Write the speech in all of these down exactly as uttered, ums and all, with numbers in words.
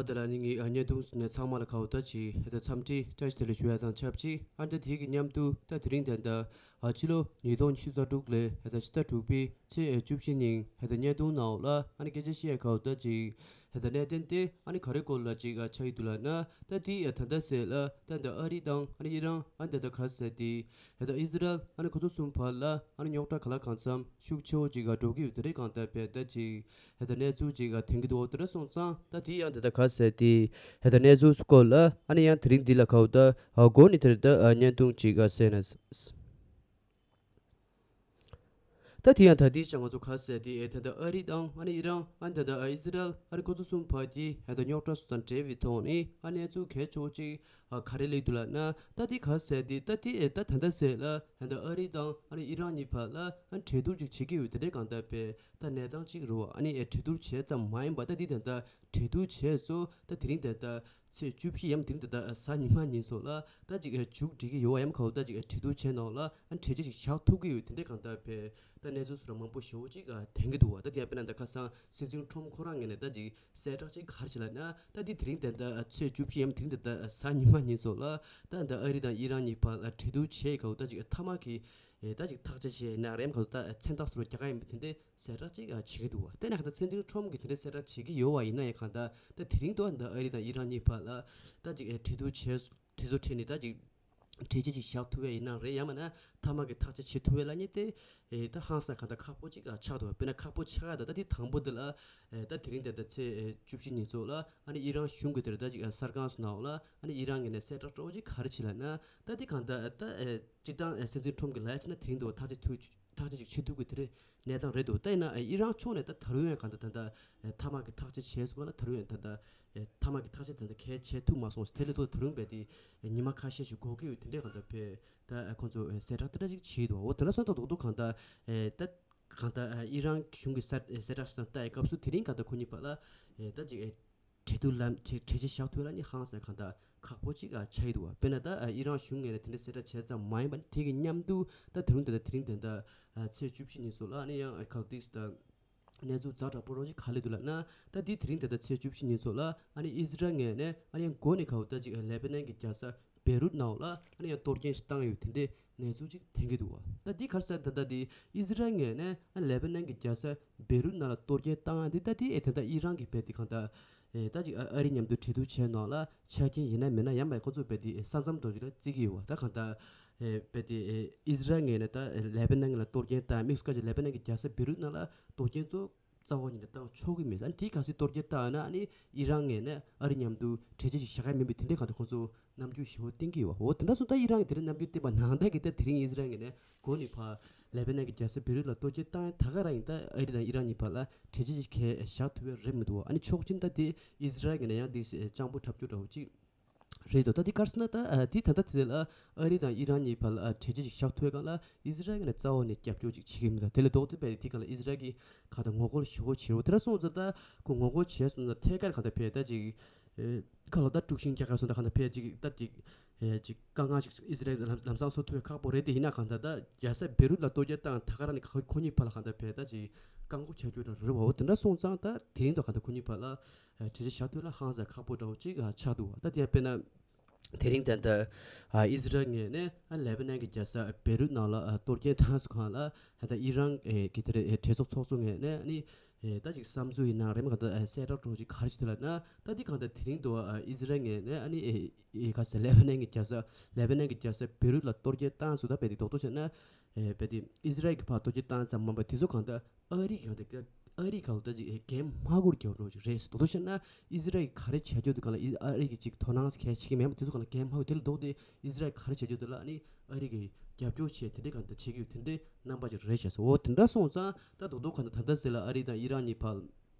དེ་ལ་ནི་ངའི་བརྙན་ཐུང་ནས་ཚང་མ་ལ་ཁ་བོ་ད་ཅིག་ཧེ་ད་འཚམས་འདྲི་བཀྲ་ཤིས་བདེ་ལེགས་ཞུ་ཡ་དང་ཆབས་ཅིག་ཨ་ནི་ད་དེ་གི་མཉམ་དུ་ད་དེ་རིང་ད་ད་ཨ་ཕྱི་ལོ་ཉིས་སྟོང་ཉི་ཤུ་རྩ་དྲུག་ལོའི་ཧེ་ད་ཕྱི་ཟླ་དྲུག་པའི་ཚེས་བཅུ་བཞི་ཉིན་ཧེ་ད་བརྙན་ཐུང་ནང་ལ་ཨ་ནི་སྐད་ཆ་བཤད་ཡ་ཁ་བོ་ད་ཅིག་ཧེ་ད་གནད་དོན་དེ་ཨ་ནི་ག་རེ་སྐོར་ལ་ཅིག་ཨ་ཆགས་ཡི་འདུག་ལབ་ན། ད་དེ་ཨ་ད་ད་ཟེར་ལ་ད་ད་ཨ་རི་དང་ཨ་ནི་ཨི་རན་ཨ་ནི་ད་ད་ག་ཟེར་དེ་ཧེ་ད་ཨི་ཟི་རལ་ཨ་ནི་ཁོ་ཚོ་གསུམ་བར་ལ་ཨ་ནི་རྙོག་དྲ་ག་ལ་གང་འཚམ་ཤུགས་ཆེ་བོ་ཅིག་ཨ་འགྲོ་གི་ཡོད་དེ་རེད། གང་ལྟར་བས་ད་ཅིག་ཧེ་ད་གནས་ཚུལ་ཅིག་ཨ་ཐོན་གྱི་འདུག་འོ་དེ་འདྲ་སོང་ཙང་ད་དེ་ཡང་དེ་ད་ག་ཟེར་དེ་ཧེ་ད་གནས་ཚུལ་སྐོར་ལ་ཨ་ནི་ཡང་དེ་རིང་འདི་ལ་ཁ་བོ་ད་ཨ་འགོ་ནས་དེར་ད་ཨ་བརྙན་ཐུང་ཅིག་ཨ་གསན་ན། ད་དེ་ཡང་ད་དེ་ཅང་ང་ཚོ་ག་ཟེར་དེ་ཨེ་ད་ད་ཨ་རི་དང་ཨ་ནི་ཨི་རན་ཨ་ནི་ད་ད་ཨ་ཨི་ཟི་རལ་ཨ་ནི་ཁོ་ཚོ་གསུམ་བར་གྱི་ཧེ་ད་རྙོག་དྲ་སོགས་དང་འབྲེལ་བའི་ཐོག་ནས་ཨ་གནས་ཚུལ་གལ་ཆེ་བོ་ཅིག་ཨ་ག་རེ་སླེབས་འདུག་ལབ་ན། ད་དེ་ག་ཟེར་དེ་ད་དེ་ཨེ་ད་ད་ད་ཟེར་ལ་ཧེ་ད་ཨ་རི་དང་ཨ་ནི་ཨི་རན་གཉིས་བར་ལ་ཨ་ནི་གྲོས་བསྡུར་ཅིག་བྱེད་ཀྱི་ཡོད་དེ་འདྲའི་གང་ལྟར་བས། ད་གནས་སྟངས་གཅིག་རེད་བ། ཨ་ནི་ཨེ་གྲོས་བསྡུར་བྱས་ཙམ་མ་ཡིན་པ་ད་འདི་ད་ལྟ་གྲོས་བསྡུར་བྱས་སོ་ད་དེ་རིང་ད་ལྟ་ཚེས་བཅུ་བཞི་ཡམ་དེ་རིང་ད་ལྟ་གཟའ་ཉི་མ་ཉིན་སོགས་ལ་ད་ཅིག་ཨེ་མཇུག་སྒྲིལ་གྱི་ཡོད་བ། ཡམ་ཁ་བོ་ད་ཅིག་ཨེ་གྲོས་བསྡུར་བྱས་ནང་ལ་ཨ་གྲོས་ཆོད་ཅིག་བཞག་ཐུབ་ཀྱི་ཡོད་དེ་འདྲའི་གང་ལྟར་བས། ད་གནས་ཚུལ་སོགས་ལ་མང་པོ་ཞེ་བོ་ཅིག་ཨ་ཐོན་གྱི་འདུག་བ། ད་དེ་ཡང་དཔེར་ན་ད་ཁ་སང་སྲིད་འཛིན་ཁྲོམ་ཁོ་རང་ངོས་ནས་ད་ཅིག་གསལ་བསྒྲགས་ཅིག་ག་རེ་བྱས་ལབ་ན། ད་འདི་དེ་རིང་ད་ལྟ་ཚེས་བཅུ་བཞི་ཡམ་དེ་རིང་ད་ལྟ་གཟའ་ཉི་མ་ཉིན་སོགས་ལ་ད་ད་ཨ་རི་དང་ཨི་རན་གཉིས་བར་ལ་གྲོས་བསྡུར་བྱས་ཁ་བོ་ད་ཅིག་ཨ་མཐའ་མ་གི་ཨེ་ད་ཅིག་ཐག་གཅོད་བྱས་ཡིན་ན་རེམ་ཁ་ད་མཚན་རྟགས་སུ་རྒྱག་ག་ཡིན་པ་དེ་འདྲའི་གསལ་བསྒྲགས་ཅིག་ཨ་བྱེད་ཀྱི་འདུག་བ། དེ་ན་ཁ་ད་སྲིད་འཛིན་ཁྲོམ་གྱིས་དེ་འདྲའི་གསལ་བསྒྲགས་བྱེད་ཀྱི་ཡོད་བ་ཡིན་ན་ཡང་གང་ལྟར་ད་དེ་རིང་དུ་ད་ཨ་རི་དང་ཨི་རན་གཉིས་བར་ལ་ད་ཅིག་ཨེ་གྲོས་བསྡུར་བྱས་དུས་ཚོད་ཁྲིད་ནས་ད་ཅིག་གྲོས་ཆོད་ཅིག་བཞག་ཐུབ་ཡ་ཡིན་ན་རེད། ཡང་མིན་ན་མཐའ་མ་གི་ཐག་གཅོད་བྱེད་ཐུབ་ཡ་ལབ་མཁན་དེ་ཨེ་ད་ཧང་སང་གང་ལྟར་ཁག་པོ་ཅིག་ཨ་ཆགས་འདུག་བ། དཔེར་ན་ཁག་པོ་ཆགས་ཡ་ད་ད་དེ་དང་པོ་དེ་ལ་ཨེ་ད་དེ་རིང་ད་ད་ཚེས་ཨེ་བཅུ་བཞི་ཉིན་ཚོགས་ལ་ཨ་ནི་ཨི་རན་གཞུང་གི་དེར་ད་ཅིག་ཨ་གསར་ཁང་སོགས་ནང་ལ་ཨ་ནི་ཨི་རན་ངོས་ནས་གསལ་བསྒྲགས་སྤྲོ་བོ་ཅིག་ག་རེ་བྱས་ལབ་ན། ད་དེ་གང་ལྟར་ད་ཨེ་སྤྱིར་བཏང་ཨེ་སྲིད་འཛིན་ཁྲོམ་གྱི་ལས་བྱས་ན་དེ་རིང་དུ་ཐག་གཅོད་ཐུབ་ཐག་གཅོད་ཅིག་བྱེད་ཐུབ་ཀྱི་དེ་རེད། གནས་སྟངས་རེད་འདུག་ད་ཡིན་ན་ཨི་རན་ཕྱོགས་ནས་ད་ད་རུང་ཡང་གང་ལྟར་ད་ལྟ་ཨེ་མཐའ་མ་གི་ཐག་གཅོད་བྱས་སོང་ན་ད་རུང་ཡང་ད་ལྟ་ཨེ་མཐའ་མ་གི་ཐག་གཅོད་ད་ལྟ་གལ་བྱེད་ཐུབ་མ་སོང་ཟེར། དེ་ལས་ལྡོག་ད་རུང་རྦད་དེ་ཨེ་ཉི་མ་ཁ་ཤས་ཤིག་འགོར་གྱི་ཡོད། དེ་འདྲས་གང་ལྟར་བས་ད་ཨེ་ཁོང་ཚོ་ཨེ་གསལ་བསྒྲགས་དེ་འདྲ་ཅིག་བྱས་འདུག་འོ་དེ་འདྲ་སོང་ད་རྡོག་རྡོག་གང་ལྟར་ཨེ་ད་གང་ལྟར་ཨེ་ཨི་རན་གཞུང་གི་གསལ་ཨེ་གསལ་བསྒྲགས་སོང་ད་ཨེ་སྐབས་སུ་དེ་རིང་གང་ལྟར་ཁོ་གཉིས་བར་ལ་ཨེ་ད་ཅིག་ཨེ་གྲོས་བསྡུར་ལམ་གྲོས་གྲོས་ཆོད་བཞག་ཐུབ་ལ་ནི་ཧང་སང་གང་ལྟར་ཁག་པོ་ཅིག་ཨ་ཆགས་ཀྱི་འདུག་བ། དཔེར་ན་ད་ཨ་ཨི་རན་གཞུང་ངོས་ནས་དེ་འདྲ་གསལ་བསྒྲགས་བྱས་ཙམ་མ་ཡིན་པ་ནི་དེ་གི་མཉམ་དུ་ད་དེ་རིང་དེ་ད་དེ་རིང་དེ་ད་ཨ་ཚེས་བཅུ་བཞི་ཉིན་སོགས་ལ་ཨ་ནི་ཡང་ཨ་ཁག་ཏིག་ད་གནས་ཚུལ་ཛ་དྲག་པོ་རོ་ཅིག་ག་ལེ་འདུག་ལབ་ན། ད་དེ་དེ་རིང་དེ་ད་ཚེས་བཅུ་བཞི་ཉིན་སོགས་ལ་ཨ་ནི་ཨི་ཟི་རལ་ངོས་ནས་ཨ་ནི་ཡང་འགོ་ནས་ཁ་བོ་ད་ཅིག་ཨ་ལེ་པ་ནན་གྱི་རྒྱལ་ས་བེ་རུད་ནང་ལ་ཨ་ནི་ཡང་གཏོར་སྐྱོན་ཞིག་བཏང་ཡོད་དེ་འདྲའི་གནས་ཚུལ་ཅིག་ཐོན་གྱི་འདུག་བ། ད་འདི་ག་རེ་ཟེར་ད་ལྟ་འདི་ཨི་ཟི་རལ་ངོས་ནས་ཨ་ལེ་པ་ནན་གྱི་རྒྱལ་ས་བེ་རུད་ནང་ལ་གཏོར་སྐྱོན་བཏང་ཡ་འདི་ད་འདི་ཨེ་ད་ལྟ་ཨི་རན་གྱི་བས་འདི་གང་ལྟར་ཨེ་ད་ཅིག་ཨ་ཨ་རི་མཉམ་དུ་གྲོས་བསྡུར་བྱས་ནང་ལ་ཆ་རྐྱེན་ཡིན་ན་མིན་ན་ཡང་མ་ཁོ་ཚོ་བས་འདི་ཨེ་ས་མཚམས་འགྲོ་རྒྱུ་ལ་བརྩི་གི་ཡོད་བ། ད་གང་ལྟར་ཨེ་བས་འདི་ཨེ་ཨི་ཟི་རལ་ངོས་ནས་ད་ཨེ་ལེ་པ་ནན་ལ་གཏོར་སྐྱོན་བཏང་དམིགས་སུ་བཀར་ཅིག་ལེ་པ་ནན་གྱི་རྒྱལ་ས་བེ་རུད་ནང་ལ་གཏོར་སྐྱོན་གཙོ་རྩ་བ་ཉིད་ནས་བཏང་ཆོག་གི་མེད། ཨ་ནི་དེའི་གལ་སྲིད་གཏོར་སྐྱོན་བཏང་ན་ཨ་ནི་ཨི་རན་ངོས་ནས་ཨ་རི་མཉམ་དུ་གྲོས་ཆོད་ཅིག་བཞག་ག་མིན་པའི་དེ་འདྲའི་གང་ལྟར་ཁོང་ཚོ་རྣམ་འགྱུར་ཞེ་པོ་བསྟན་གྱི་ཡོད་པ། འོ་དེ་འདྲ་སོང་ད་ཨི་རན་གྱིས་དེ་འདྲ་རྣམ་འགྱུར་བསྟན་པ་ནང་བཞིན་གྱི་ད་དེ་རིང་ཨི་ཟི་རལ་ངོས་ནས་འགོ་ནས་ཕར་ལེ་པ་ནན་གྱི་རྒྱལ་ས་བེ་རུད་ལ་གཏོར་སྐྱོན་བཏང་ཡ་ད་ག་རང་ཡིན། ད་ཨ་རི་དང་ཨི་རན་གཉིས་བར་ལ་གྲོས་ཆོད་ཅིག་གས་བཞག་ཐུབ་ཡ་རེད་མི་འདུག་ཨ་ནི་ཕྱོགས་གཅིག་ད་དེ་ཨི་ཟི་རལ་ངོས་ནས་ཡང་དེ་སྤྱང་པོ་འཁྲབ་སྐྱོར་འདྲ་བོ་ཅིག་རེད་འདུག་ད་དེ་ག་རེ་ཟེར་ན་ད་ཨ་དེ་ད་ལྟ་དེ་ལ་ཨ་རི་དང་ཨི་རན་གཉིས་བར་ལ་གྲོས་ཆོད་ཅིག་བཞག་ཐུབ་ཡ་སྒང་ལ་ཨི་ཟི་རལ་ངོས་ནས་རྩ་བ་ནས་རྒྱབ་སྐྱོར་ཅིག་བྱེད་ཀྱི་མི་འདུག་དེ་ལས་ལྡོག་སྟེ་བས་དེ་སྒང་ལ་ཨི་ཟི་རལ་གྱིས་གང་ལྟར་ངོ་རྒོལ་ཞེ་པོ་བྱེད་རོགས་དེ་འདྲ་སོང་ཙང་ད་ཁོ་ངོ་རྒོལ་བྱས་སོང་ཙང་ཐད་ཀར་གང་ལྟར་བས་ད་ཅིག་ཨེ་ཁ་ལོ་ད་དཀྲུག་ཤིང་རྒྱག་ག་སོང་ད་གང་ལྟར་བས་ཅིག་ད་ཅིག་ཨེ་ཅིག་དཀའ་ངལ་ཅིག་ཨི་ཟི་རལ་ལམ་ལམ་སང་བཟོ་ཐུབ་པའི་ཁག་པོ་རེད། དེ་ཡིན་ན་གང་ལྟར་ད་རྒྱལ་ས་བེ་རུད་ལ་གཏོར་རྒོལ་བཏང་ད་ག་རང་ནས་ཁོ་ཁོ་གཉིས་བར་ལ་གང་ལྟར་བས་ད་ཅིག་བཀག་འགོག་བྱ་རྒྱུ་འདྲ་རེད་བ། འོ་དེ་འདྲ་སོང་ཙང་ད་དེ་རིང་ད་གང་ལྟར་ཁོ་གཉིས་བར་ལ་ཨེ་གྲོས་ཆོད་བཞག་ཐུབ་ན་ཧང་སང་ཁག་པོ་འདྲ་བོ་ཅིག་ཨ་ཆགས་འདུག་བ། ད་དེ་ཡང་དཔེར་ན་དེ་རིང་ད་ལྟ་ཨ་ཨི་ཟི་རལ་ངོས་ནས་ཨ་ལེ་པ་ནན་གྱི་རྒྱལ་ས་བེ་རུད་ནང་ལ་ཨ་གཏོར་སྐྱོན་བཏང་སོང་གང་ལ་ཨ་ད་ཨི་རན་ཨེ་གི་དེ་རེད་ཨེ་གྲོས་ཚོགས་ཚོགས་གཙོ་ངོས་ནས་ཨ་ནི་ཨེ་ད་ཅིག་བསམ་ཚུལ་ཡིན་ན་རེམ་གང་ལྟར་ཨེ་གསལ་བསྒྲགས་འདྲ་བོ་ཅིག་ག་རེ་བྱེད་འདུག་ལབ་ན། ད་འདི་གང་ལྟར་དེ་རིང་དུ་ཨ་ཨི་ཟི་རལ་ངོས་ནས་ཨ་ནི་ཨེ་ཨེ་ག་ཟེར་ལེ་པ་ནན་གྱི་རྒྱལ་ས་ལེ་པ་ནན་གྱི་རྒྱལ་ས་བེ་རུད་ལ་གཏོར་སྐྱོན་བཏང་སོང་ད་བས་དེ་རྡོག་རྡོག་བྱས་ན་ཨེ་བས་དེ་ཨི་ཟི་རལ་གྱི་ཕར་གཏོར་སྐྱོན་བཏང་ཙམ་མ་པ་དེ་ཚོ་གང་ལྟར་ཨ་རི་གང་ལྟར་ཨ་རི་གང་ལྟར་ཅིག་འགན་མ་འཁུར་རྒྱག་འགྲོ་ཅིག་རེད། དོ་དོ་བཤད་ན་ཨི་ཟི་རལ་གྱིས་ག་རེ་བྱ་རྒྱུ་འདུག་ག་ལ་ཨི་ཨ་རི་གིས་ཅིག་དོ་སྣང་གལ་བྱེད་ཀྱི་མེད་པ་དེ་ཚོ་ག་ལ་འགན་མ་འཁུར། དེ་ལ་ལྡོག་སྟེ་ཨི་ཟི་རལ་གྱིས་ག་རེ་བྱ་རྒྱུ་འདུག་ལ་ཨ་ནི་ཨ་རི་གིས་རྒྱབ་སྐྱོར་བྱས་དེ་འདྲའི་གང་ལྟར་བྱེད་ཀྱི་ཡོད། དེ་འདྲའི་རྣམ་པ་ཅིག་རེད་བྱས་སོ། འོ་དེ་འདྲ་སོང་ཙང་ད་རྡོག་རྡོག་གང་ལྟར་ད་ལྟ་ཟེར་ལ་ཨ་རི་དང་ཨི་རན་གཉིས་བར་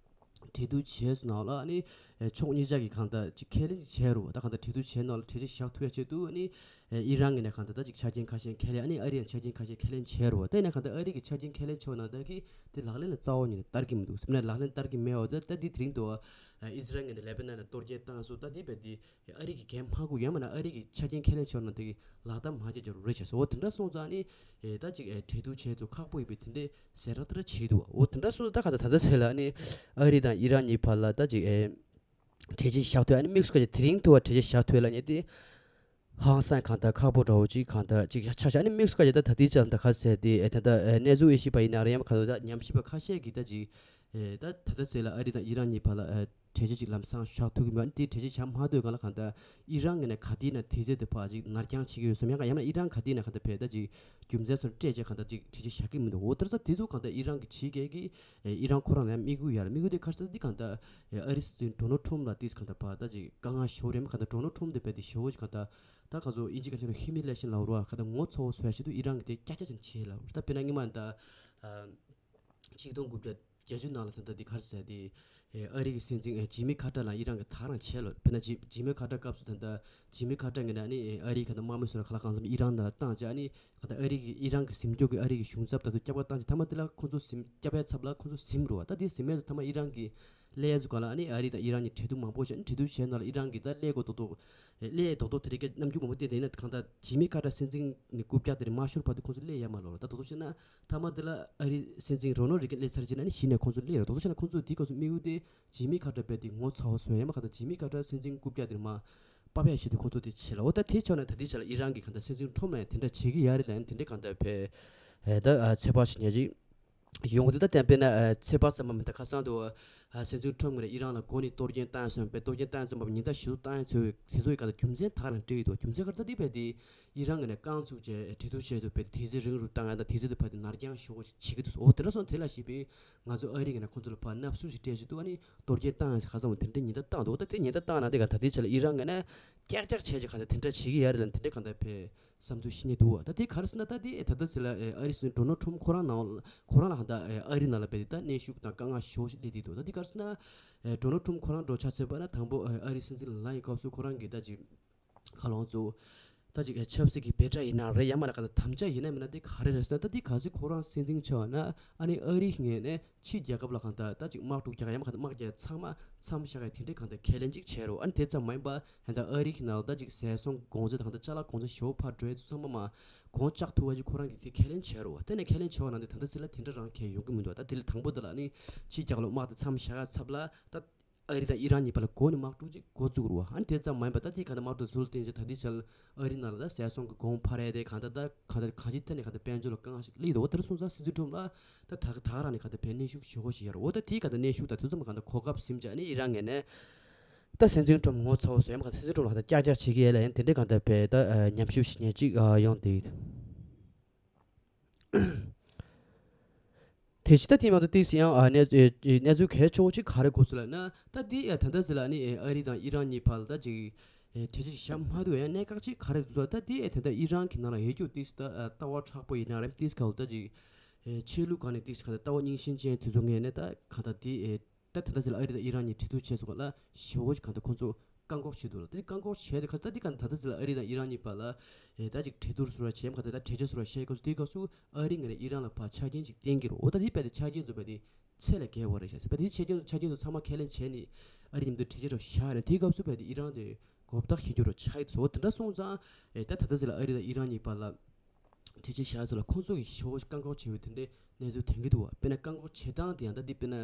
གྲོས་བསྡུར་བྱས་སོང་ནང་ལ་ཨ་ནི་ཕྱོགས་གཉིས་ཆ་གིས་གང་ལྟར་ཅིག་ཁས་ལེན་ཅིག་བྱས་རོ། ད་གང་ལྟར་གྲོས་བསྡུར་བྱས་ནང་ལ་གྲོས་ཆོད་བཞག་ཐུབ་ཡ་ཆེད་དུ་ཨ་ནི་ཨི་རན་ངོས་ནས་གང་ལྟར་ད་ཅིག་ཆ་རྐྱེན་ཁ་ཤས་ཁས་ལེན་ཨ་ནི་ཨ་རི་ཡང་ཆ་རྐྱེན་ཁ་ཤས་ཁས་ལེན་བྱས་རོ། དེ་ནས་གང་ལྟར་ཨ་རི་གི་ཆ་རྐྱེན་ཁས་ལེན་ཆོག་ནང་ལྟར་གི་དེ་ལག་ལེན་ལ་རྩ་བ་ཉིད་ནས་བསྟར་གྱི་མི་འདུག་ཟེར་ན་ལག་ལེན་བསྟར་གྱི་མེད་འོ། ད་ད་འདི་དེ་རིང་དུ་ཨི་ཟི་རལ་ངོས་ནས་ལེ་པ་ནན་ལ་གཏོར་སྐྱོན་བཏང་སོང་། ད་འདི་བས་འདི་ཨ་རི་གི་འགན་མ་འཁུར་ཡང་མིན་ན་ཨ་རི་གི་ཆ་རྐྱེན་ཁས་ལེན་ཆོག་ནང་དེ་གི་ལག་བསྟར་མ་བྱས་ཀྱང་རེད་བྱས་སོ། འོ་དེ་འདྲ་སོང་ཙང་ནི་ཨེ་ད་ཅིག་ཨེ་གྲོས་བསྡུར་བྱས་ཚོ་ཁག་པོ་ཡིན་པའི་དེ་འདྲའི་ཟེར་ར་ད་ར་བྱེད་འདུག་འོ་དེ་འདྲ་སོང་ཙང་ད་ག་ད་ད་ད་ཟེར་ལ་ནི་ཨ་རི་དང་ཨི་རན་གཉིས་བར་ལ་ད་ཅིག་ཨེ་ གྲོས་ཆོད་བཞག་ཐུབ། ཨ་ནི་དམིགས་སུ་བཀར་ཏེ་དེ་རིང་ཐུག་པ་གྲོས་ཆོད་བཞག་ཐུབ་ལབ་མཁན་དེ་ཧང་སང་ཁ་ད་ཁག་པོ་འདྲ་བོ་ཅིག་གང་ལྟར་ཅིག་ཆགས་ཆགས། ཨ་ནི་དམིགས་སུ་བཀར་ཏེ་ད་ད་ལྟའི་ཆར་ད་ག་ཟེར་ཏེ་ཨེ་ད་ད་ཨེ་གནས་ཚུལ་ཨེ་ཤེས་པ་ཡིན་ན་རེད། ཡང་མིན་ན་ག་ད་ད་ཉམས་ཞིབ་པ་ཁ་ཤས་ཀྱིས་ད་ཅིག་ཨེ་ད་ད་ད་ཟེར་ལ་ཨ་རི་དང་ཨི་རན་གཉིས་བར་ལ་ཨེ་གྲོས་ཆོད་ཅིག་ལམ་སང་བཞག་ཐུབ་ཀྱི་མེད། ཨ་ནི་དེ་གྲོས་ཆོད་བཞག་མ་ཐུབ་གང་ལ་གང་ལྟར་ཨི་རན་གྱི་ནས་ག་དེའི་ནང་དེ་ཚོའི་དེ་ཕར་ཅིག་ནར་འགྱངས་བྱེད་ཀྱི་ཡོད་བསམ། ཡང་ག་ཡང་མིན་ན་ཨི་རན་ག་དེའི་ནང་གང་ལྟར་ཕར་ད་ཅིག་རྒྱུ་མཚན་སོགས་སྤྲད་བྱས་གང་ལྟར་ཅིག་གྲོས་ཆོད་བཞག་གི་མི་འདུག་འོ་དེར་ས་དེ་ཚོ་གང་ལྟར་ཨི་རན་གྱི་ཕྱི་རྒྱལ་གྱི་ཨེ་ཨི་རན་ཁོ་རང་ལ་ཡང་དམིགས་ཡུལ་ཡོད་རེད། དམིགས་ཡུལ་དེ་ག་རེ་ཟེར་ན་འདི་གང་ལྟར་ཨེ་ཨ་རིའི་སྲིད་འཛིན་ཌོ་ནལ་ཊམ་ལ་དེ་གང་ལྟར་ཕར་ད་ཅིག་དཀའ་ངལ་ཞེ་པོ་རེད། མ་གང་ལྟར་ཌོ་ནལ་ཊམ་དེ་རྦད་དེ་ཞེ་པོ་ཅིག་གང་ལྟར་ད་ག་ཚོད་དབྱིན་ཇིའི་སྐད་ཆ་ལ་ཧིའུ་མི་ལེ་ཤན་ལབ་རེད་བ། གང་ལྟར་ངོ་ཚ་བོ་བཟོ་ཡ་ཆེད་དུ་ཨི་རན་གྱིས་དེ་ཀྱག་ཀྱག་ཅིག་བྱས་ལབ་རེད། ད་དཔེར་ན་སྔོན་མ་ད་ཨ་ཆིག་སྟོང་དགུ་བརྒྱ་བརྒྱད་ཅུ་ནང་ལ་ད་ལྟ་འདི་ག་རེ་ཟེར་ཏེ། ཨེ་ཨ་རི་གི་སྲིད་འཛིན་ཨེ་ཇི་མི་ཁ་ཏར་ལ་ཨི་རན་གྱིས་ད་རང་བྱས་ལོ། དཔེར་ན་ཇི་ཇི་མི་ཁ་ཏར་སྐབས་སུ་ད་ལྟ་ཇི་མི་ཁ་ཏར་ངོས་ནས་ཨ་ནི་ཨེ་ཨ་རིའི་ག་ད་དམག་མི་ཚོ་ལ་ག་ལ་གང་འཚམ་ཨི་རན་ནང་ལ་བཏང་བྱས། ཨ་ནི་ག་ད་ཨ་རི་གི་ཨི་རན་གྱི་ཟིན་སྐྱོབ་ཀྱི་ཨ་རི་གི་གཞུང་ཚབ་ད་དུང་སྐྱབས་ཁ་བཏང་བྱས། མཐའ་མ་དེ་ལ་ཁོ་ཚོ་ཟིན་སྐྱབས་ཡ་ཚབ་ལ་ཁོ་ཚོ་ཟིན་རུ་བ། ད་དེ་ཟིན་མེད་དུ་མཐའ་མ་ཨི་རན་གྱི་ཀླད་ཡ་ཚོ་ག་ལ་ཨ་ནི་ཨ་རི་དང་ཨི་རན་གཉིས་འབྲེལ་གཏུག་མང་པོ་བྱས། ཨ་ནི་འབྲེལ་གཏུག་བྱས་ནང་ལ་ཨི་རན་གྱིས་ད་ཀླད་ཀོ་རྡོག་རྡོག་ཨེ་ཀླད་རྡོག་རྡོག་དེ་རིགས་ཀྱི་རྣམ་འགྱུར་མང་པོ་བསྟན། དེ་ཡིན་ན་གང་ལྟར་ཇི་མི་ཁ་ཏར་སྲིད་འཛིན་ནས་རྐུབ་བཀྱག་དེ་རིགས་མ་ཤོར་བར་དུ་ཁོང་ཚོ་སླེབས་ཡ་མ་ལོ་ར། ད་དོ་དོ་བྱས་ན་མཐའ་མ་དེ་ལ་ཨ་རིའི་སྲིད་འཛིན་རོ་ནལ་རེ་གན་སླེབས་ཚར་རྗེས་ན་ནི་གཞི་ནས་ཁོང་ཚོ་སླེབས་ཡོད་ར། དོ་དོ་བྱས་ན་ཁོང་ཚོ་དེའི་སྐབས་སུ་དམིགས་ཡུལ་དེ་ཇི་མི་ཁ་ཏར་རྦད་དེ་ངོ་ཚ་བོ་བཟོ་ཡ་མ་གང་ལྟར་ཇི་མི་ཁ་ཏར་སྲིད་འཛིན་རྐུབ་བཀྱག་དེ་རིགས་མར་ཕབ་ཡ་ཆེད་དུ་ཁོང་ཚོ་དེ་བྱས་ལ། འོ་ད་དེ་ཆ་ནས་ད་ལྟའི་ཆ་ལ་ཨི་རན་གྱིས་གང་ལྟར་སྲིད་འཛིན་ཊམ་ལ་ཡང་དེ་འདྲ་བྱེད་ཀྱི་ཡ་རེད་ལབ་ཡ་དེ་འདྲ་གང་ལྟར་བས་ད་ཚོད་དཔག་བྱེད་ཉན་ཅིག་ཡོང་གི་འདུག་ད་དེ་དཔེར་ན་ཚོད་དཔག་ཙམ་མ་མིན། ད་ཁ་སང་དུ་སྲིད་འཛིན་ཊམ་ངོས་ནས་ཨི་རན་ལ་མགོ་ནས་གཏོར་སྐྱོན་བཏང་ཡ་སོང་བས། གཏོར་སྐྱོན་བཏང་ཡ་ཙམ་མ་མིན་ཉེན་བརྡ་ཞུ་བཏང་ཡ་ཚོ་དེ་ཚོ་ཡི་གང་ལྟར་རྒྱུ་མཚན་ད་ག་རང་སྤྲད་ཡོད་འདུག་རྒྱུ་མཚན་ག་རེ། ད་འདི་རྦད་དེ་ཨི་རན་ངོས་ནས་རྐང་བཙུགས་བྱས་གྲོས་བསྡུར་བྱས་འདུག་རྦད་དེ་དུས་ཚོད་རིང་རུ་བཏང་ཡ་དང་དུས་ཚོད་དེ་ཕར་དེ་ནར་འགྱངས་ཞེ་པོ་ཅིག་བྱེད་ཀྱི་འདུག་འོ་དེ་འདྲ་སོང་དེ་ལ་གཞིགས་པས་ང་ཚོ་ཨ་རི་ངོས་ནས་ཁོང་ཚོ་ལ་ཕར་མནའ་བསུ་ཞིག་སྤྲད་བཞིན་འདུག་ཨ་ནི་གཏོར་སྐྱོན་བཏང་ཡ་ཟེར་ཁ་སང་བ་དེ་འདྲ་ཉེན་བརྡ་བཏང་འདུག་ད་དེ་ཉེན་བརྡ་བཏང་ན་དེ་ག་ད་ལྟའི་ཆ་ལ་ཨི་རན་ངོས་ནས་ཀྱག་ཀྱག་བྱས་ཀྱི་གང་ལྟར་དེ་འདྲ་བྱེད་ཀྱི་ཡ་རེད་ལབ་དེ་འདྲ་གང་ལྟར་བས་བསམ་ཚུལ་བཤད་མཁན་འདུག་བ། ད་དེ་ག་རེ་ཟེར་ན་ད་དེ་ད་ལྟ་ཟེར་ལ་ཨ་རིའི་སྲིད་འཛིན་ཌོ་ནལ་ཊམ་ཁོ་རང་ནང་ཁོ་རང་ལ་གང་ལྟར་ཨ་རི་ནང་ལ་རྦད་དེ་ད་གནོན་ཤུགས་དང་དཀའ་ངལ་ཞེ་པོ་ཞིག་སླེབས་བསྡད་འདུག་ད་དེ་ག་རེ་ཟེར་ན་ཌོ་ནལ་ཊམ་ཁོ་རང་འགྲོ་ཆ་ཚོད་པ་ན་དང་པོ་ཨ་རིའི་སྲིད་འཛིན་ལ་ལངས་ཡི་སྐབས་སུ་ཁོ་རང་གིས་ད་ཅིག་ཁ་ལོང་ཚོ་ད་ཅིག་ཆབ་སྲིད་ཀྱི་བེ་ཏྲ་ཡིན་ན་རེད། ཡང་མིན་ན་ག་ད་དམ་བཅའ་ཡིན་ན་མིན་ན་དེ་ག་རེ་རེད་ཟེར་ན། ད་དེ་གལ་སྲིད་ཁོ་རང་སྲིད་འཛིན་ཆགས་ན་ཨ་ནི་ཨ་རི་ངོས་ནས་ཕྱི་རྒྱལ་ཁབ་ལ་གང་ལྟར་ད་ཅིག་དམག་འཁྲུག་རྒྱག་ཡ་མ་གང་ལྟར་དམག་རྒྱག་ཚང་མ་མཚམས་བཞག་ཡ་དེ་འདྲའི་གང་ལྟར་ཁས་ལེན་ཅིག་བྱས་རོགས། ཨ་ནི་དེ་ཙམ་མ་ཡིན་པ་ཧན་ད་ཨ་རི་གི་ནང་ལ་ད་ཅིག་ཟས་སོང་གོང་ཚད་དང་གང་ལྟར་ཅ་ལག་གོང་ཚད་ཞེ་པོ་ཕར་འགྲོ་ཡ་ཚང་མ་མ་གོང་བཅག་ཐུབ་པ་ཅིག་ཁོ་རང་གིས་དེ་ཁས་ལེན་བྱས་རོགས། དེ་ནས་ཁས་ལེན་བྱས་པ་ནང་དེ་ད་ལྟ་ཟེར་ལ་དེ་འདྲ་རང་གལ་ཡོང་གི་མི་འདུག་ད་དེ་ལ་དང་པོ་དེ་ལ་ཨ་ནི་ཕྱི་རྒྱལ་ཁབ་ལ་དམག་དེ་མཚམས་བཞག་ཡ་ཚབ་ལ་ད་ཨ་རི་དང་ཨི་རན་གཉིས་བར་ལ་འགོ་ནས་དམག་འཁྲུག་ཅིག་འགོ་བཙུགས་རོགས། ཨ་ནི་དེ་ཙམ་མ་ཡིན་པ་ད་དེ་གང་ལྟར་དམག་འཁྲུག་ཚུར་བཏང་རྗེས་ད་དེ་ཆ་ལ་ཨ་རི་ནང་ལ་ད་ཟས་སོང་གི་གོང་འཕར་ཡ་དེ་གང་ལྟར་ད་གང་ལྟར་གང་ཅིའི་ཐད་ནས་གང་ལྟར་དཔལ་འབྱོར་ལ་དཀའ་ངལ་ཞིག་སླེབས་འདུག་འོ་དེར་སོང་ཙང་སྲིད་འཛིན་ཊམ་ལ་ད་ད་ད་རང་ནས་གང་ལྟར་བས་གནོན་ཤུགས་ཞེ་པོ་ཞིག་ཡོད་རེད། འོ་ད་དེ་གང་ལྟར་གནོན་ཤུགས་དང་དེ་ཚོ་མ་གང་ལྟར་གོ་སྐབས་ཟིན་བྱས་ཨ་ནི་ཨི་རན་ངོས་ནས་ད་སྲིད་འཛིན་ཊམ་ངོ་ཚ་བོ་བཟོས་མ་གང་ལྟར་སྲིད་འཛིན་ཊམ་ལ་གང་ལྟར་ཀྱག་ཀྱག་བྱེད་ཀྱི་ཡོད་ལབ་ཡ་དེ་འདྲའི་གང་ལྟར་བས་ད་ཉམས་ཞིབ་ཞིག་ཉན་ཅིག་ཡོང་དེ། དེ་ཕྱི་ད་དེ་མ་གཏོགས་ཏིས་ཡང་ཨ་གནས་ཨེ་གནས་ཚུལ་གལ་ཆེ་བོ་ཅིག་ག་རེ་གོ་སོང་ལབ་ན། ད་དེ་ཨ་ད་ལྟ་ཟེར་ལ་ནི་ཨ་རི་དང་ཨི་རན་གཉིས་བར་ལ་ད་ཅིག་ཨེ་གྲོས་ཆོད་བཞག་མ་ཐུབ་ཡང་གནད་འགག་ཅིག་ག་རེ་འདུག་ཟེར་ད་དེ་ཨེ་ད་ལྟ་ཨི་རན་གྱི་ནང་ལ་ཡོད་རྒྱུ་ཏིས་ད་ལྟ་བ་མཁྲེགས་པོ་ཡིན་ན་རེད། ཏིས་ག་ལ་ད་ཅིག་ཨེ་ཆོས་ལུགས་སྒང་ནས་ཏིས་ག་ལ་ལྟ་བ་རྙིང་ཞེན་ཅན་དེ་ཚོ་ངོས་ནས་ད་ག་ད་དེ་ཨེ་ད་དེ་འདྲ་ཟེར་ལ་ཨ་རི་དང་ཨི་རན་གཉིས་གྲོས་བསྡུར་བྱས་སོང་ག་ལ་ཞེ་པོ་ཅིག་གང་ལྟར་ཁོང་ཚོ་བཀག་འགོག་བྱེད་འདུག་ལ། དེ་བཀག་འགོག་བྱས་ཏེ་ཁ་ད་དེ་གང་ད་ལྟ་ཟེར་ལ་ཨ་རི་དང་ཨི་རན་གཉིས་བར་ལ་ཨེ་ད་ཅིག་གྲོས་བསྡུར་ཟེར་བ་བྱས་མ་ག་ད་ད་གྲོས་ཆོད་ཟེར་བ་བཤད་སྐབས་སུ་དེའི་སྐབས་སུ་ཨ་རི་ངོས་ནས་ཨི་རན་ལ་ཕར་ཆ་རྐྱེན་ཅིག་བསྟན་གྱི་རེད། འོ་ད་དེ་རྦད་དེ་ཆ་རྐྱེན་ཚོ་རྦད་དེ་ཚད་ལས་བརྒལ་བ་རེད་ཤག་རྦད་དེ་ཆ་རྐྱེན་ཚོ་ཆ་རྐྱེན་ཚོ་ཚང་མ་ཁས་ལེན་བྱས་ནས་ཨ་རི་མཉམ་དུ་གྲོས་ཆོད་ར་བཞག་ནས་དེའི་སྐབས་སུ་རྦད་དེ་ཨི་རན་དེ་གོ་བརྡ་ཞིག་རྒྱག་རོགས་བྱ་ཡི་ཚོ། འོ་དེ་འདྲ་སོང་ཙང་ཨེ་ད་ད་ལྟ་ཟེར་ལ་ཨ་རི་དང་ཨི་རན་གཉིས་བར་ལ་གྲོས་ཆོད་བཞག་ཚོ་ལ་ཁོང་ཚོ་གིས་ཞེ་པོ་བཀག་འགོག་བྱས་པའི་དེ་འདྲའི་གནས་ཚུལ་ཐོན་གྱི་འདུག་བ། དཔེར་ན་བཀག་འགོག་བྱེད་སྟངས་དེ་ཡང་ད་འདི་དཔེར་ན་